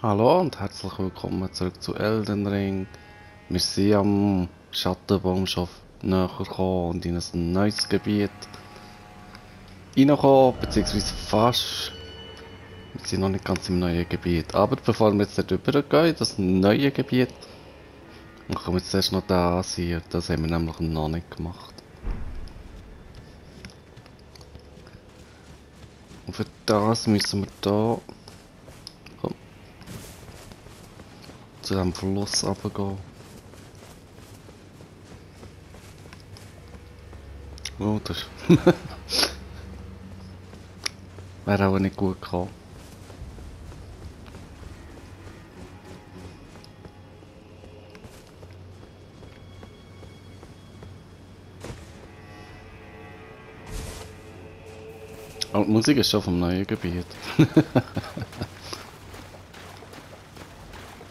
Hallo und herzlich willkommen zurück zu Elden Ring. Wir sind am Schattenbaum schon näher gekommen und in ein neues Gebiet reingekommen, beziehungsweise fast. Wir sind noch nicht ganz im neuen Gebiet. Aber bevor wir jetzt dort übergehen, das neue Gebiet, machen wir jetzt erst noch das hier. Das haben wir nämlich noch nicht gemacht. Und für das müssen wir hier zu diesem Fluss runtergehen. Oh, das wäre auch nicht gut gekommen. Oh, die Musik ist schon vom neuen Gebiet.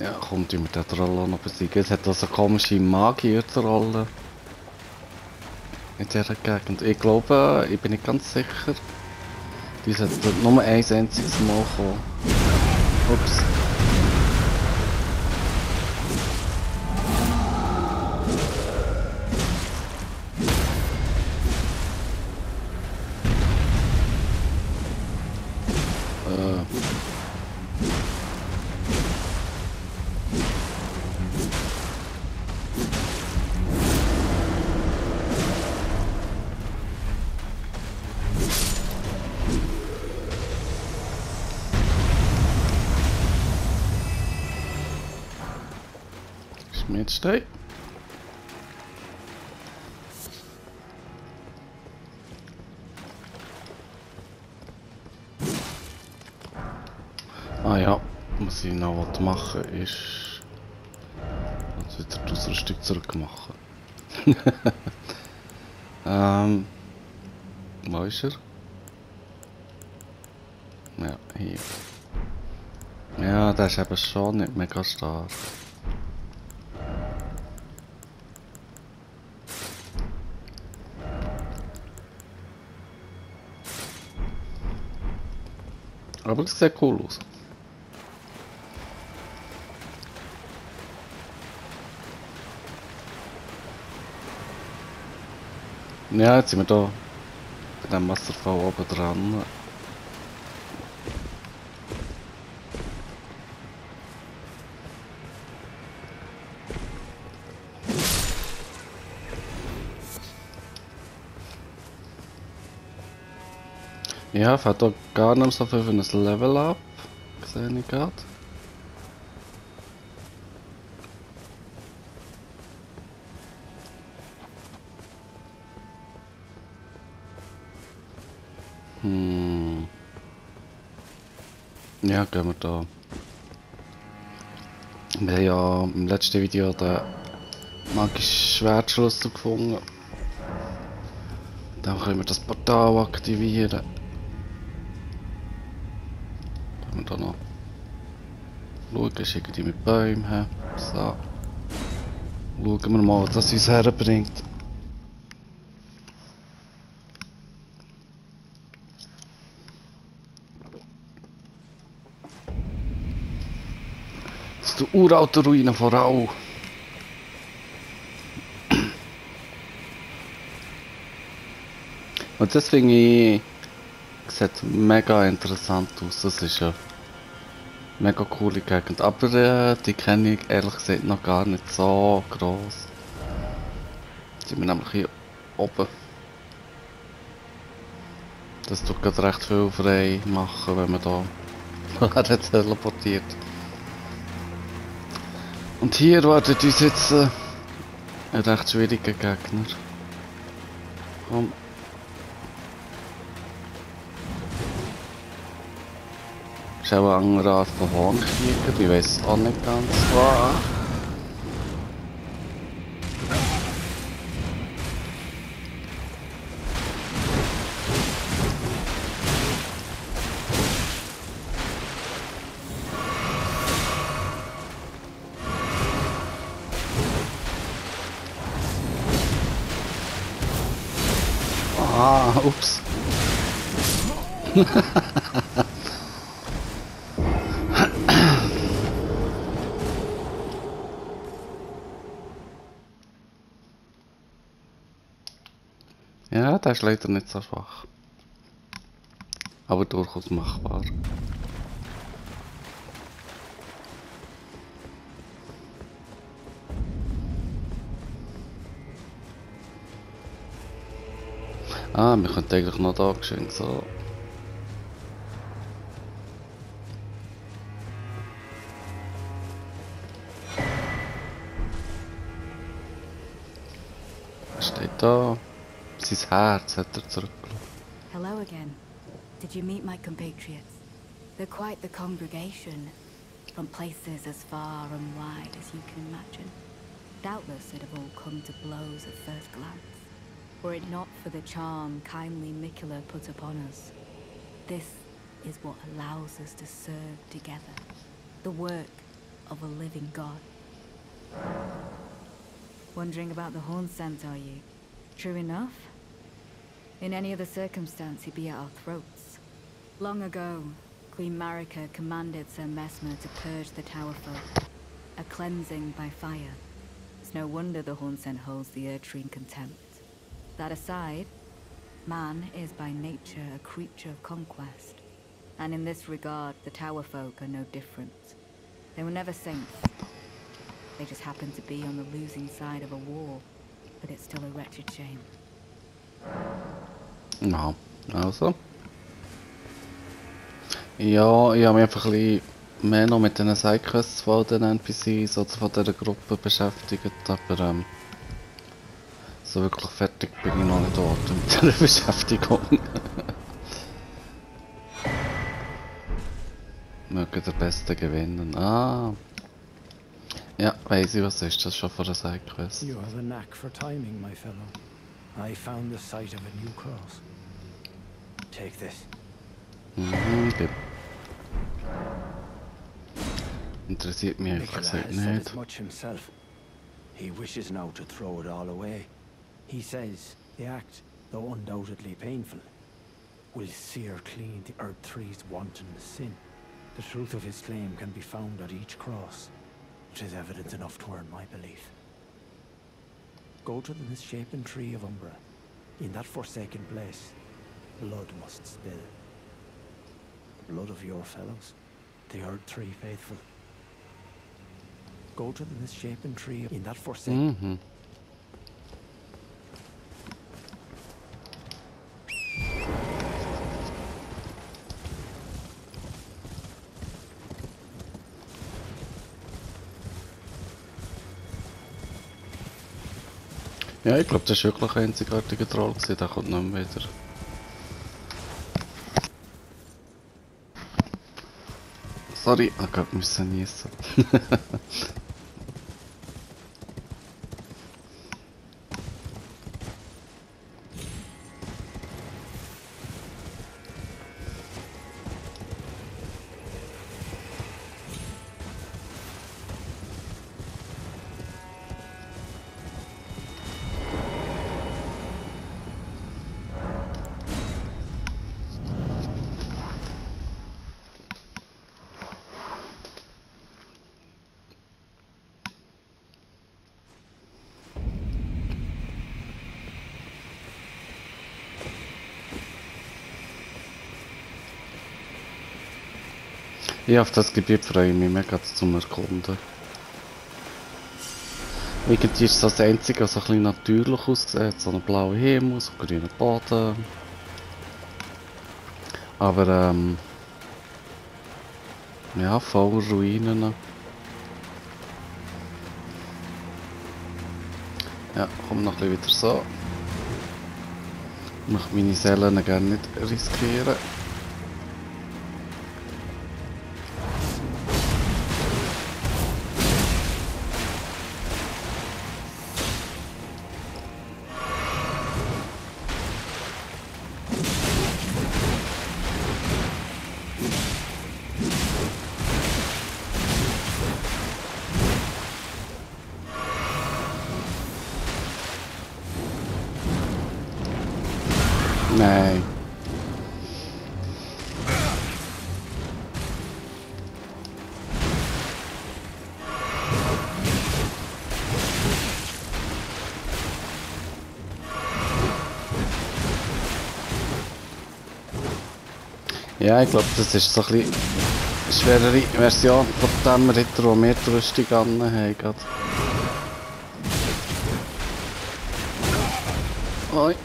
Ja, kommt mit der Trolle noch besiegen. Es hat also komische Magier-Trolle in dieser Gegend. Ich glaube, ich bin nicht ganz sicher. Die sollten nur ein einziges Mal kommen. Ups. Schmiedstein. Ah ja, was ich noch machen will, ist also wieder die Ausrüstung zurückmachen. Wo ist er? Ja, hier. Ja, der ist eben schon nicht mega stark. Aber es sieht cool aus. Ja, jetzt sind wir da bei dem Wasserfall oben dran. Ja, fährt da gar nicht so viel für ein Level ab. Sehe ich gerade. Ja, gehen wir da. Wir haben ja im letzten Video den magischen Schwertschlüssel gefunden. Dann können wir das Portal aktivieren. Können wir da noch schauen, schicken die mit Bäumen her. So. Schauen wir mal, was das uns herbringt. Das ist die uralte Ruine von Rau. Und das finde ich, sieht mega interessant aus. Das ist eine mega coole Gegend. Aber die kenne ich ehrlich gesagt noch gar nicht so gross. Jetzt sind wir nämlich hier oben. Das tut gerade recht viel frei machen, wenn man da teleportiert. Und hier wartet uns jetzt ein recht schwieriger Gegner. Komm. Ist auch eine andere Art von Hornkrieger, ich weiß auch nicht ganz was. Ah, ups. Ja, der ist leider nicht so schwach. Aber durchaus machbar. Ah, wir könnten eigentlich noch da geschehen, so. Was steht da? Sein Herz hat er zurückgelassen. Hello again. Did you meet my compatriots? They're quite the congregation, from places as far and wide as you can imagine. Doubtless they'd have all come to blows at first glance, were it not for the charm kindly Miquella put upon us. This is what allows us to serve together, the work of a living God. Wondering about the horn scent, are you? True enough. In any other circumstance, he'd be at our throats. Long ago, Queen Marika commanded Sir Messmer to purge the Tower folk, a cleansing by fire. It's no wonder the Hornsent holds the Erdtree in contempt. That aside, man is by nature a creature of conquest, and in this regard, the Tower folk are no different. They were never saints. They just happened to be on the losing side of a war, but it's still a wretched shame. Ja, also. Ja, ich habe mich einfach ein bisschen mehr noch mit den Sidequests von den NPCs oder von dieser Gruppe beschäftigt, aber so wirklich fertig bin ich noch nicht dort mit dieser Beschäftigung. Möge der Beste gewinnen. Ah. Ja, weiss ich, was ist das schon für eine Sidequest? You have a knack for timing, my fellow. I found the site of a new cross. Take this. Okay. Interessiert mich einfach Miquella has said nicht. as much himself. He wishes now to throw it all away. He says the act, though undoubtedly painful, will sear clean the Erdtree's wanton sin. The truth of his claim can be found at each cross, which is evident enough to earn my belief. Go to the misshapen tree of Umbra. In that forsaken place, blood must spill. The blood of your fellows, the Erdtree faithful. Go to the misshapen tree in that forsaken... Mhm. Ja, ich glaube, das war wirklich ein einzigartiger Troll gewesen, der kommt nicht mehr wieder. Sorry, ich musste niesen. Ja, auf das Gebiet freue ich mich mega zum Erkunden. Irgendwie ist das einzige, was so ein bisschen natürlich aussieht. So ein blauer Himmel, so ein grüner Boden. Aber ja, voll Ruinen. Ja, komm noch ein bisschen wieder so. Ich möchte meine Seelen gerne nicht riskieren. Nein. Ja, ich glaube, das ist so ein bisschen eine schwerere Version von dem Ritter, der mehr die Rüstung anhaben. Oi.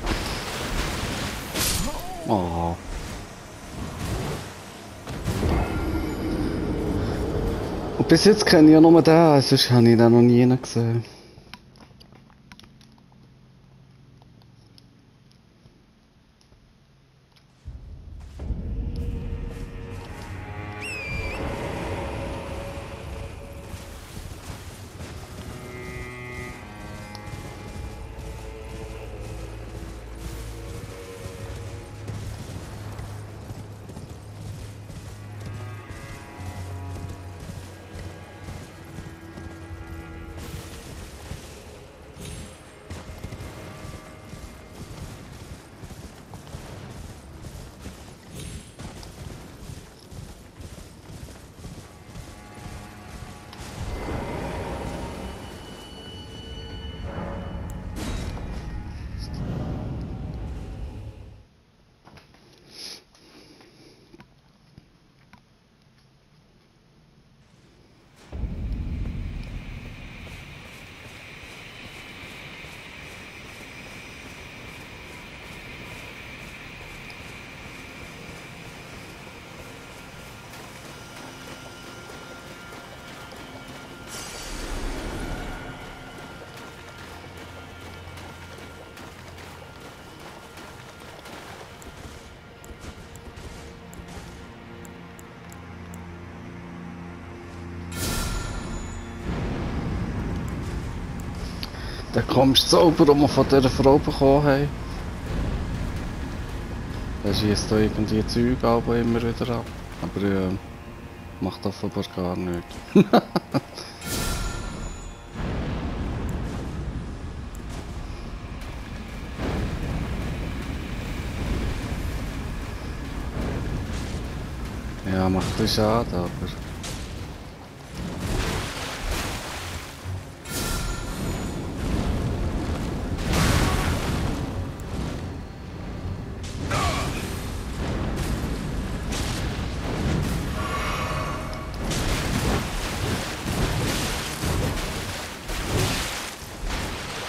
Oh. Und bis jetzt kenne ich ja nur den, sonst habe ich den noch nie gesehen. Der komische Zauber, den wir von dieser Frau bekommen haben. Der schießt da irgendwie Zeug aber immer wieder ab. Aber macht offenbar gar nichts. Ja, macht ein bisschen schade, aber...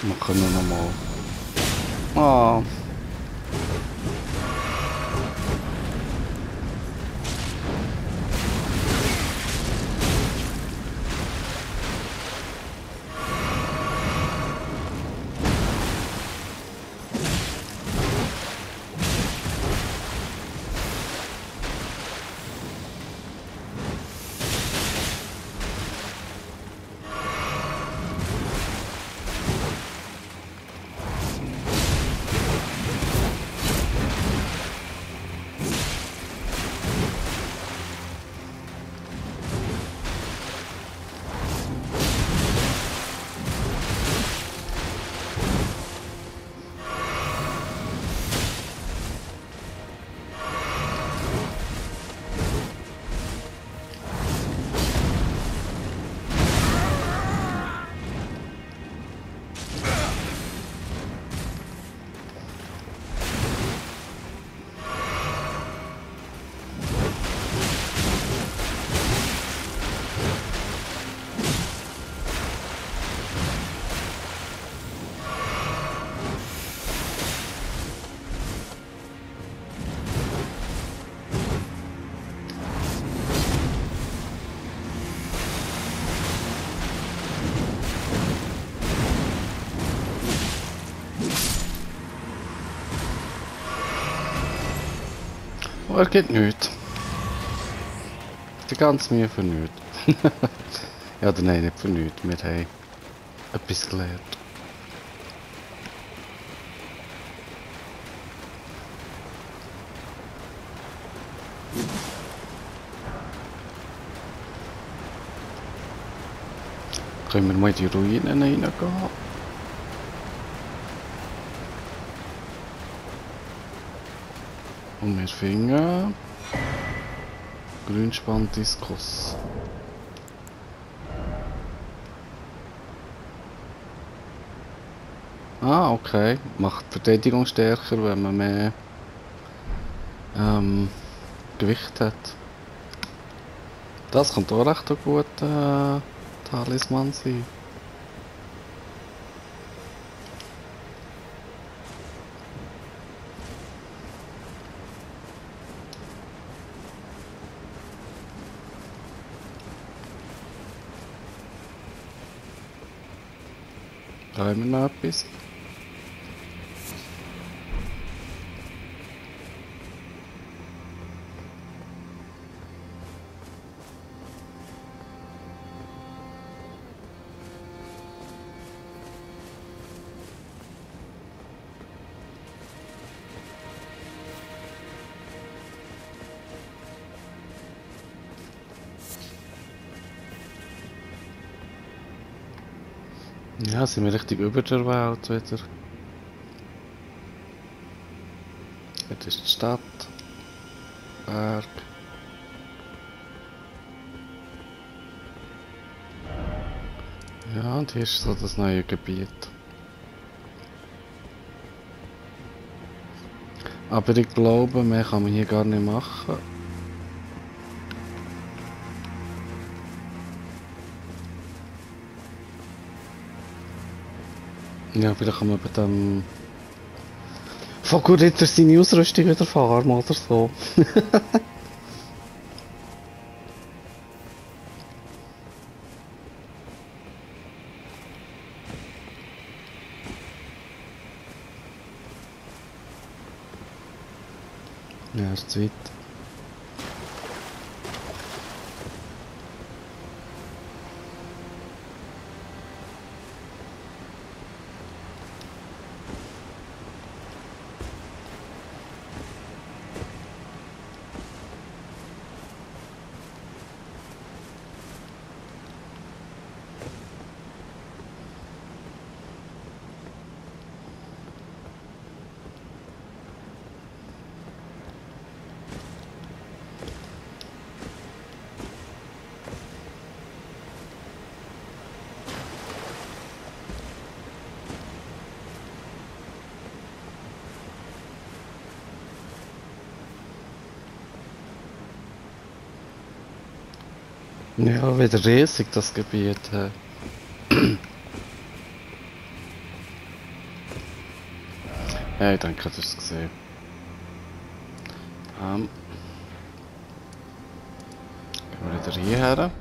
Machen wir nochmal. Ah. Aber es geht nichts. Die ganze Mühe für nichts. Ja, oder nein, nicht für nichts. Wir haben etwas gelernt. Können wir mal in die Ruinen reingehen? Und wir finden Grünspan-Diskus. Ah, okay. Macht die Verteidigung stärker, wenn man mehr Gewicht hat. Das könnte auch recht ein guter Talisman sein. Da haben wir noch etwas. Ja, sind wir richtig über der Welt wieder. Jetzt ist die Stadt. Berg. Ja, und hier ist so das neue Gebiet. Aber ich glaube, mehr kann man hier gar nicht machen. Ja, vielleicht kann man bei dem Vogelritter seine Ausrüstung wieder farmen oder so. Ja, ist zu weit. Ja, wieder riesig das Gebiet. Ja, ich denke, das ist es gesehen. Gehen wir wieder hierher.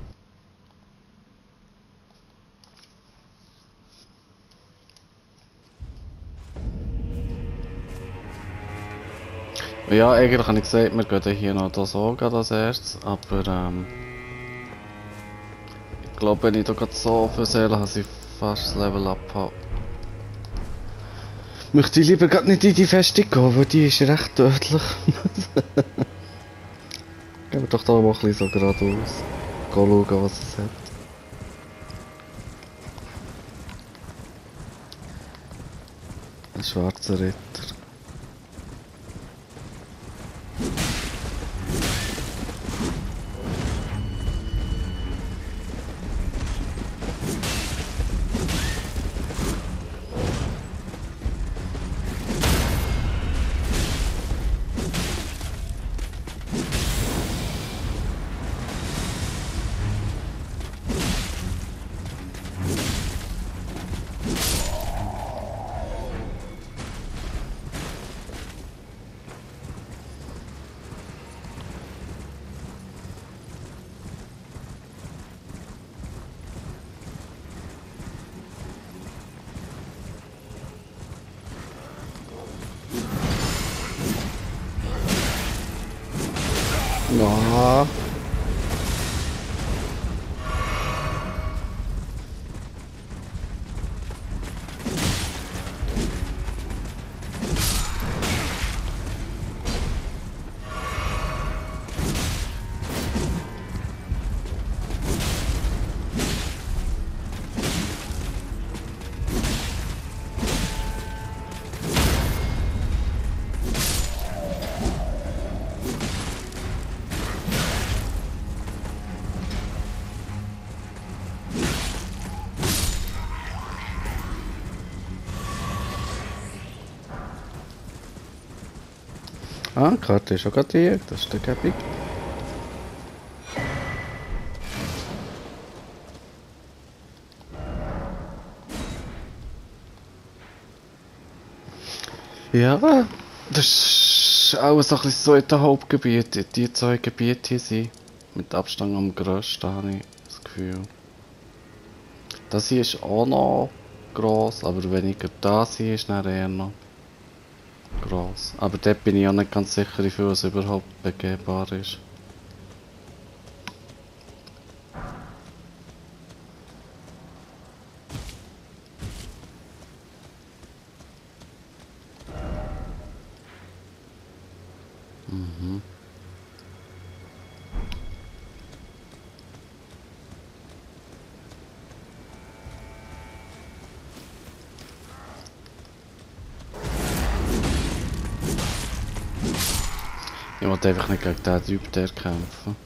Ja, eigentlich habe ich gesagt, wir gehen hier noch das auch als erstes, aber ich glaube, wenn ich da gerade so viel Seelen habe, dass ich fast das Level up habe. Möchte ich lieber gerade nicht in die Festung gehen, weil die ist recht tödlich. Gehen wir doch da mal ein bisschen so geradeaus. Gehen schauen, was es hat. Ein schwarzer Ritter. Ja. Ah, die Karte ist schon gerade hier, das ist der Gäbig. Ja, das ist auch so ein bisschen so in den Hauptgebieten. Die zwei Gebiete hier sind mit Abstand am grössten, habe ich das Gefühl. Das hier ist auch noch gross, aber weniger. Das hier ist dann eher noch gross. Aber dort bin ich auch nicht ganz sicher, wie viel es überhaupt begehbar ist. Mhm. Ich wollte einfach nicht gegen den Typ der kämpfen.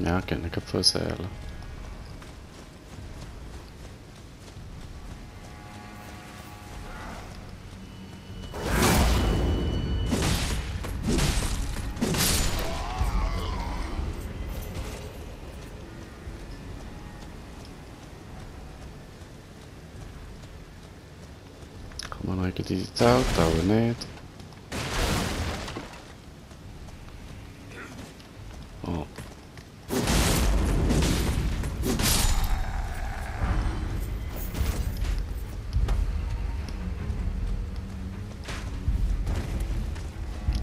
Ja, gerne von Seelen. Kann man eigentlich die Zelt, aber nicht. Oh.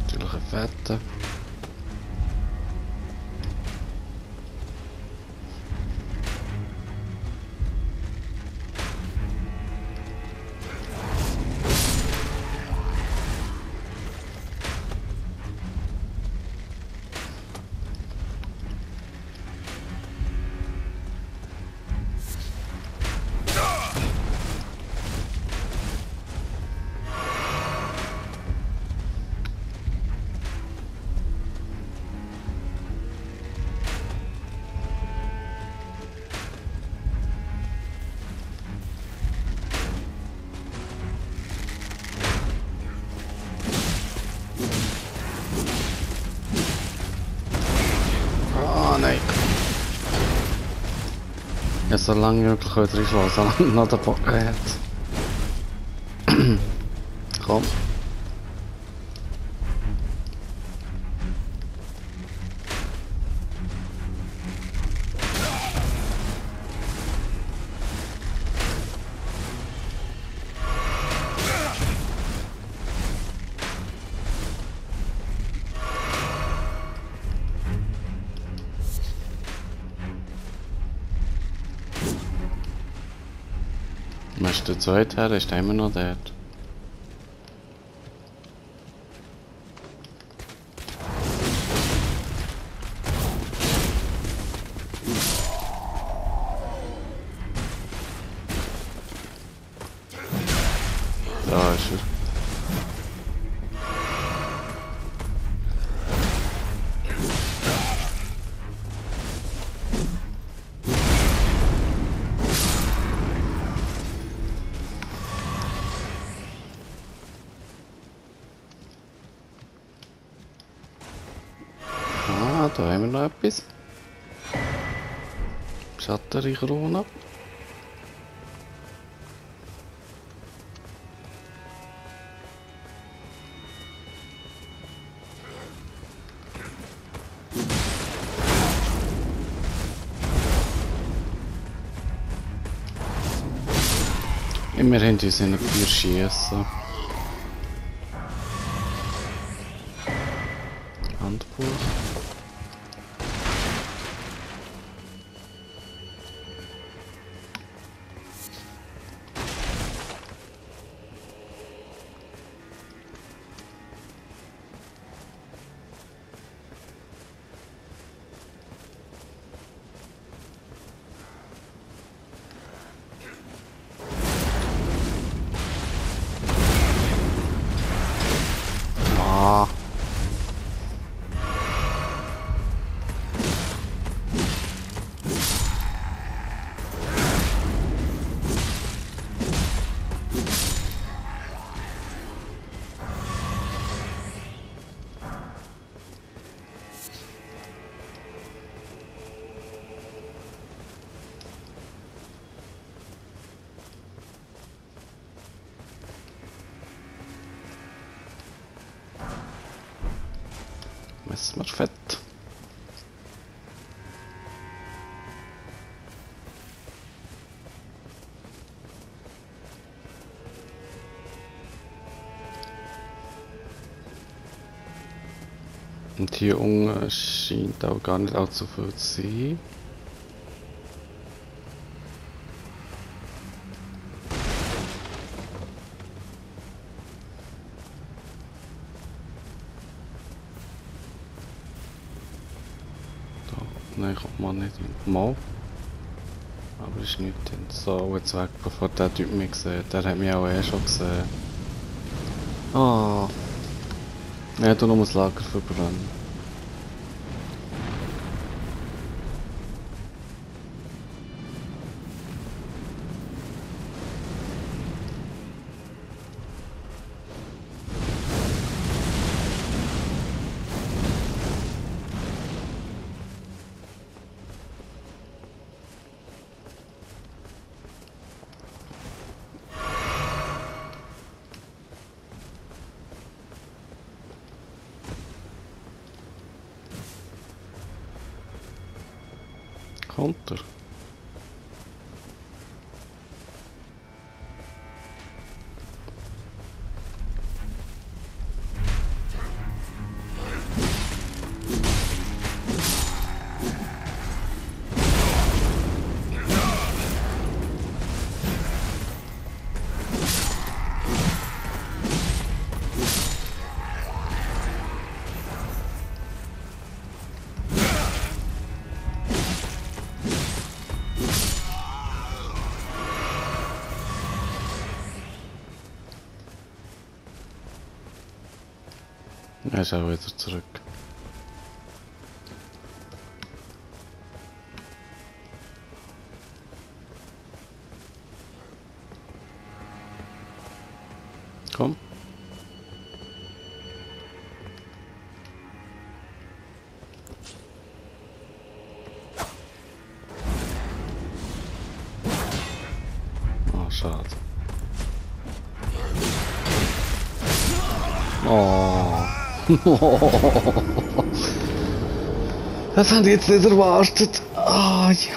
Natürlich ein fetter. Oh nein. Ja, so lange wie möglich wieder reinschlagen, solange noch der Bock hat. Komm. Was ist der zweite her? Ist der immer noch dort? Da ist er. Ah, da haben wir noch etwas. Schattenkrone. Immerhin, die sind nicht viel schießen. Handbuch. Essen wir Fett. Und hier unten scheint auch gar nicht allzu viel zu sein. Nein, kommt man nicht hin. Mal. Aber ist nicht drin. So, jetzt weg, bevor der Typ mich sieht. Der hat mich auch schon gesehen. Ah. Ja, du noch das Lager verbrennen. Kommt er? Er ist auch wieder zurück. Komm. Oh, schade. Oh. Das habe ich jetzt nicht erwartet. Ah, ja.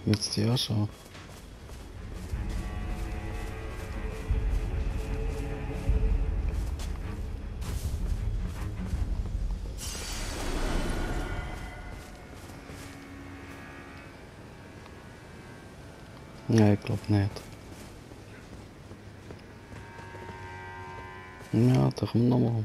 Jetzt ja schon. Nein, ich glaube nicht. Ja, da kommt nochmal.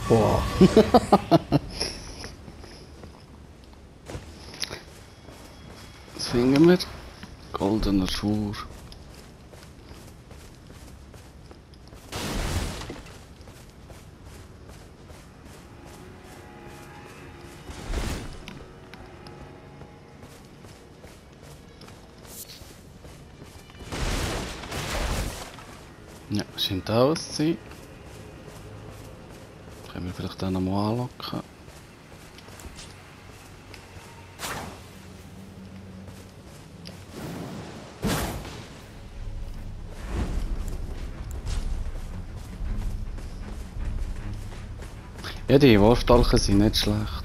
Boah. Was finden wir? Goldener Schwur. Ja, scheint aus zu sein. Können wir vielleicht auch noch mal anlocken. Ja, die Wurfdolche sind nicht schlecht.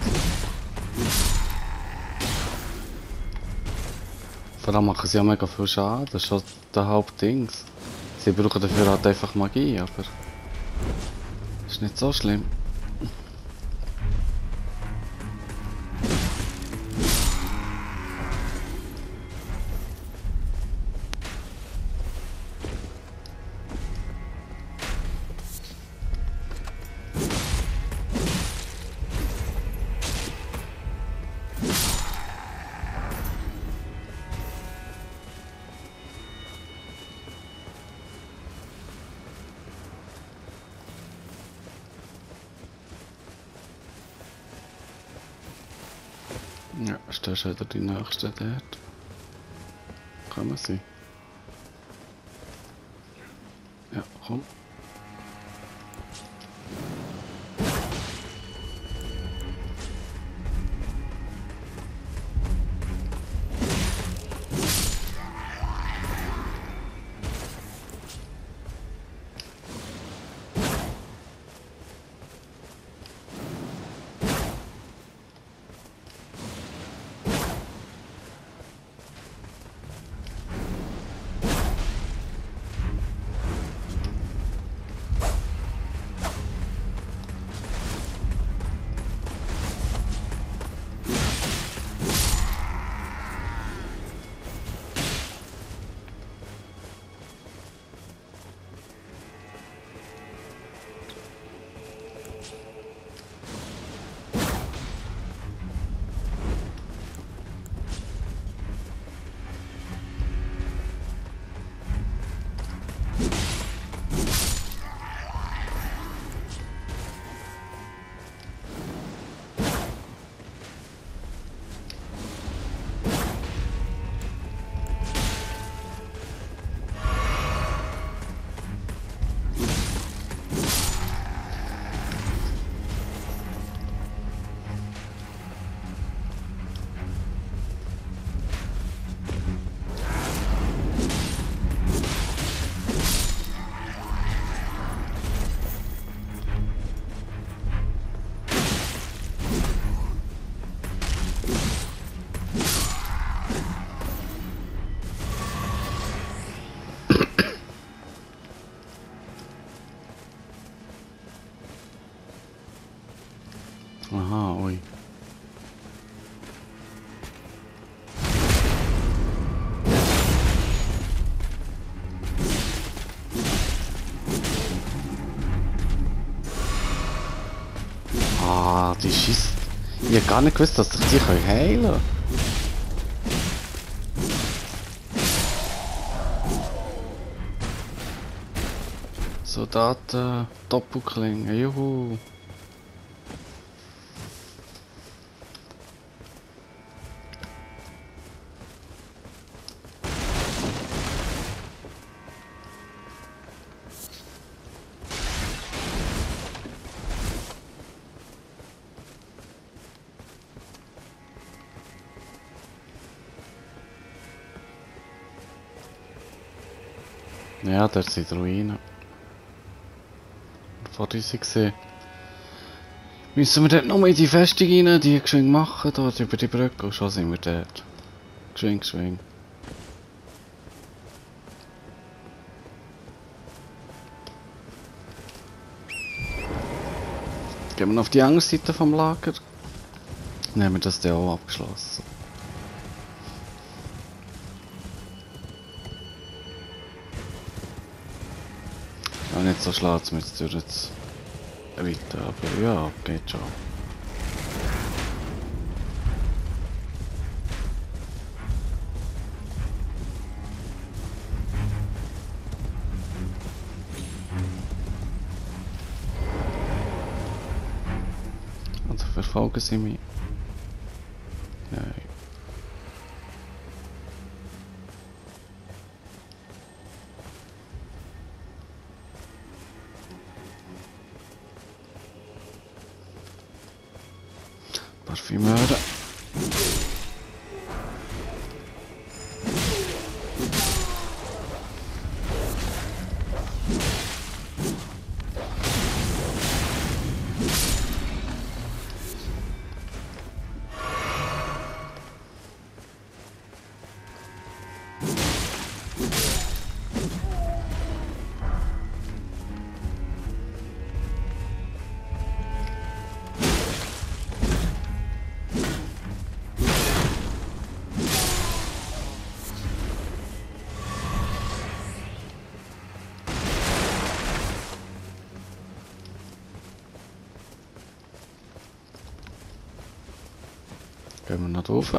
Vor allem machen sie ja mega viel Schaden, das ist schon der Hauptdings. Sie brauchen dafür halt einfach Magie, aber ist nicht so schlimm. Ja, ist das schon wieder die nächste dort? Kommen sie? Ja, komm. Aha, ui. Ah, die schießt. Ich hab gar nicht gewusst, dass sich die heilen können. Soldaten, Doppelklingen, juhu. Ja, dort sind die Ruinen. Vor uns gesehen. Müssen wir dort nochmal in die Festung rein, die geschwind machen, dort über die Brücke, und schon sind wir dort. Geschwind, geschwind. Gehen wir noch auf die andere Seite vom Lager. Dann haben wir das dann auch abgeschlossen. Ja, nicht so schlau, mit durch jetzt weiter, aber ja, geht schon. Also verfolgen sie mich. Nein. Parfümöre. Gehen wir noch drauf.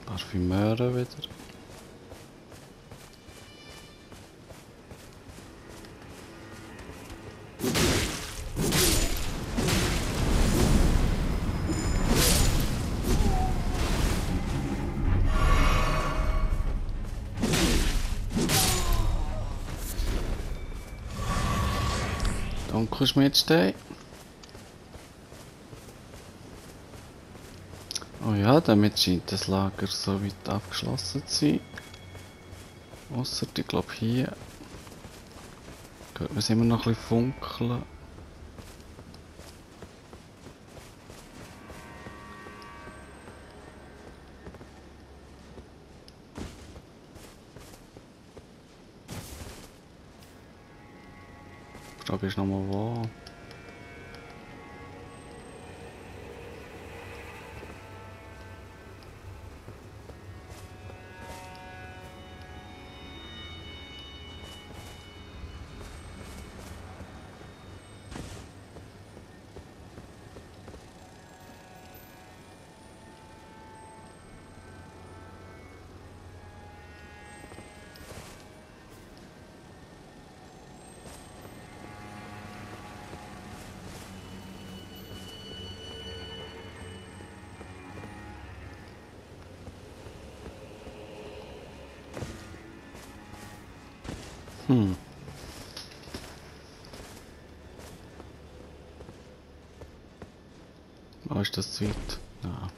Parfümöre wieder. Dunkelschmiedstein. Oh ja, damit scheint das Lager so weit abgeschlossen zu sein. Ausser, ich glaube hier hört man es immer noch ein bisschen funkeln. Ich glaube, ist nochmal wo. Oh, ist das zu weit? Ja.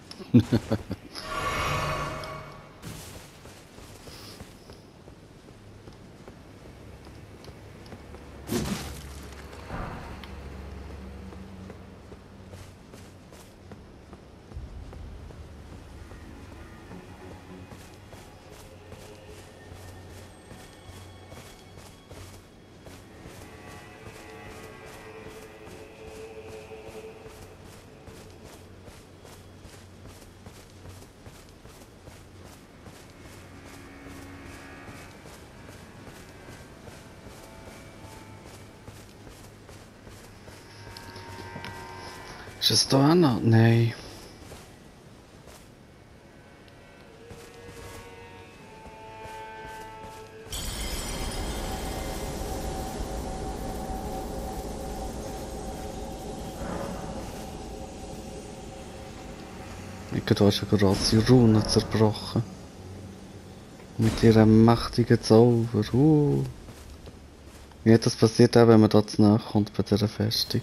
Ist es da auch noch? Nein. Da ist eine große Rune zerbrochen. Mit ihrem mächtigen Zauber. Ja, das passiert auch, wenn man da zu nahe kommt bei dieser Festung.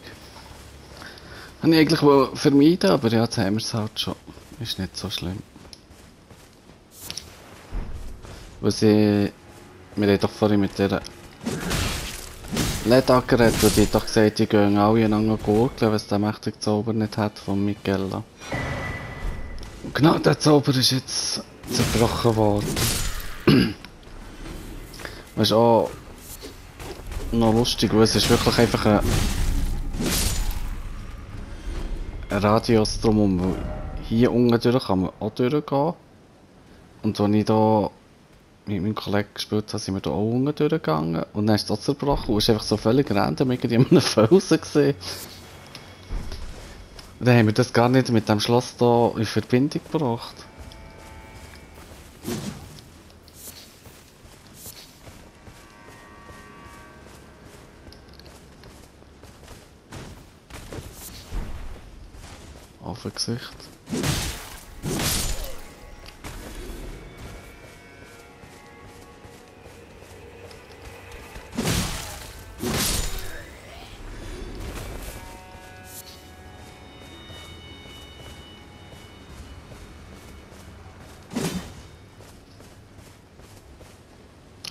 Habe ich eigentlich wohl vermeiden, aber ja, jetzt haben wir es halt schon. Ist nicht so schlimm. Wir haben doch vorhin mit dieser Leda geredet und die hat doch gesagt, die gehen alle einander gurgeln, wenn es den mächtigen Zauber nicht hat von Migella. Und genau der Zauber ist jetzt zerbrochen worden. Das ist auch noch lustig, weil es ist wirklich einfach ein Radius drumherum, weil hier unten durch kann man auch durchgehen. Und als ich hier mit meinem Kollegen gespielt habe, sind wir hier auch unten durchgegangen. Und dann ist es auch zerbrochen und es ist einfach so völlig random irgendwie an einem Felsen gesehen. Und dann haben wir das gar nicht mit dem Schloss hier in Verbindung gebracht. Auf ein Gesicht.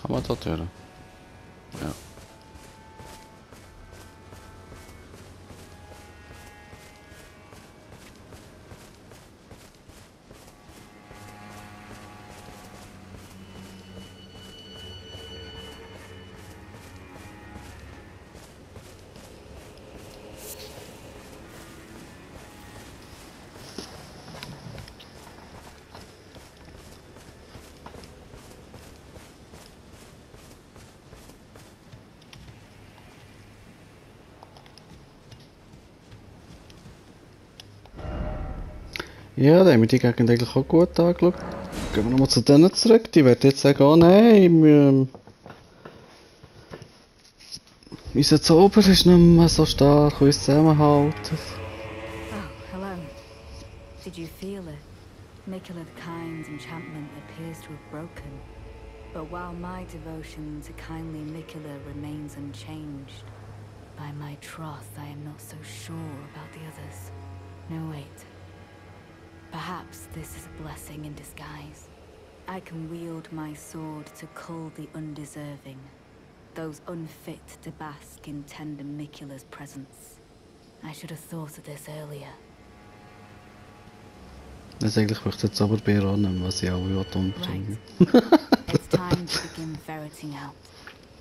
Haben wir da Türen? Ja. Ja, da haben wir die Gegend eigentlich auch gut angeschaut. Gehen wir nochmal zu denen zurück. Die werden jetzt sagen, oh nein, unser Zauber ist nicht mehr so stark, uns zusammenhalten. Oh, hello. Did you feel it? Mikula the Kind's enchantment appears to have broken. But while my devotion to kindly Mikula remains unchanged, by my troth I am not so sure about the others. No, wait. Perhaps this is a blessing in disguise. I can wield my sword to cull the undeserving, those unfit to bask in tender Mikula's presence. I should have thought of this earlier. Also eigentlich möchte ich den Zauberbär annehmen, was ich auch umbringen. It's time to begin ferreting out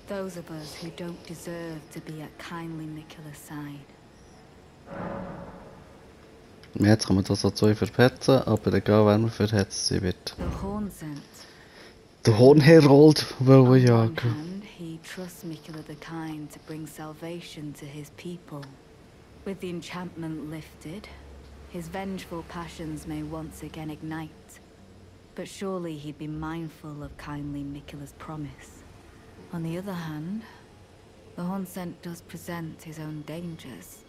those of us who don't deserve to be at kindly Mikula's side. Jetzt kann man das so zwei verpetzen, aber egal wer man verhetzt sie wird. The horn scent. Der Hornherold will On one jagen. hand, he trusts Mikula the Kind to bring salvation to his people. With the enchantment lifted, his vengeful passions may once again ignite. But surely he'd be mindful of kindly Mikula's promise. On the other hand, the horn scent does present his own dangers.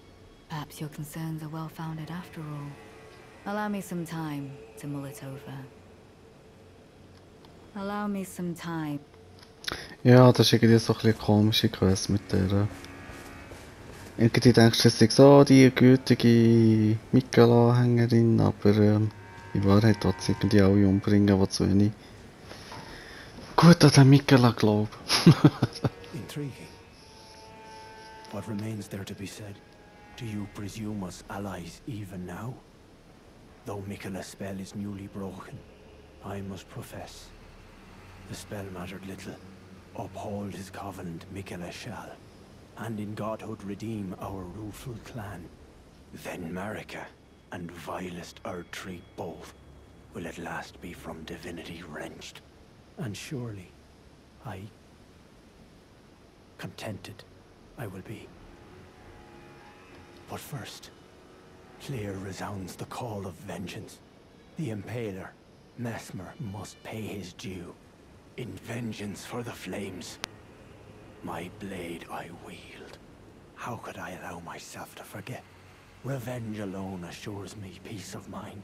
Perhaps your concerns are well-founded after all. Allow me some time to mull it over. Allow me some time. Ja, das ist irgendwie so ein bisschen komische Quest mit der. Irgendwie denkst du, es ist so die gütige Mikela-Anhängerin, aber in Wahrheit wird sie irgendwie alle umbringen, die zu wenig gut an den Mikela glauben. Intriguing. What remains there to be said? Do you presume us allies even now? Though Mikula's spell is newly broken, I must profess, the spell mattered little. Uphold his covenant, Mikula shall, and in godhood redeem our rueful clan. Then Marika and vilest Erdtree both will at last be from divinity wrenched. And surely, contented I will be. But first, clear resounds the call of vengeance. The Impaler, Mesmer, must pay his due. In vengeance for the flames, my blade I wield. How could I allow myself to forget? Revenge alone assures me peace of mind.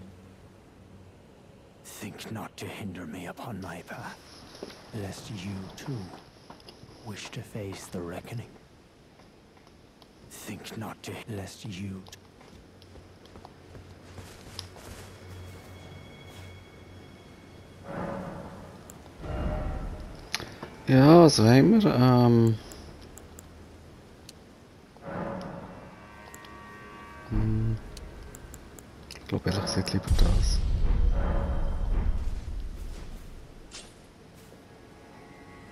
Think not to hinder me upon my path, lest you too wish to face the reckoning. Think not to, lest you... Ja, was haben wir? Ich glaube ehrlich gesagt lieber das.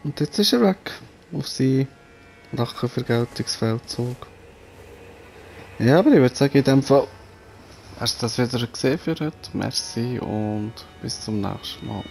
Und jetzt ist er weg. Auf seinen Rachevergeltungsfeldzug. Ja, aber ich würde sagen, in dem Fall hast du das wieder gesehen für heute. Merci und bis zum nächsten Mal.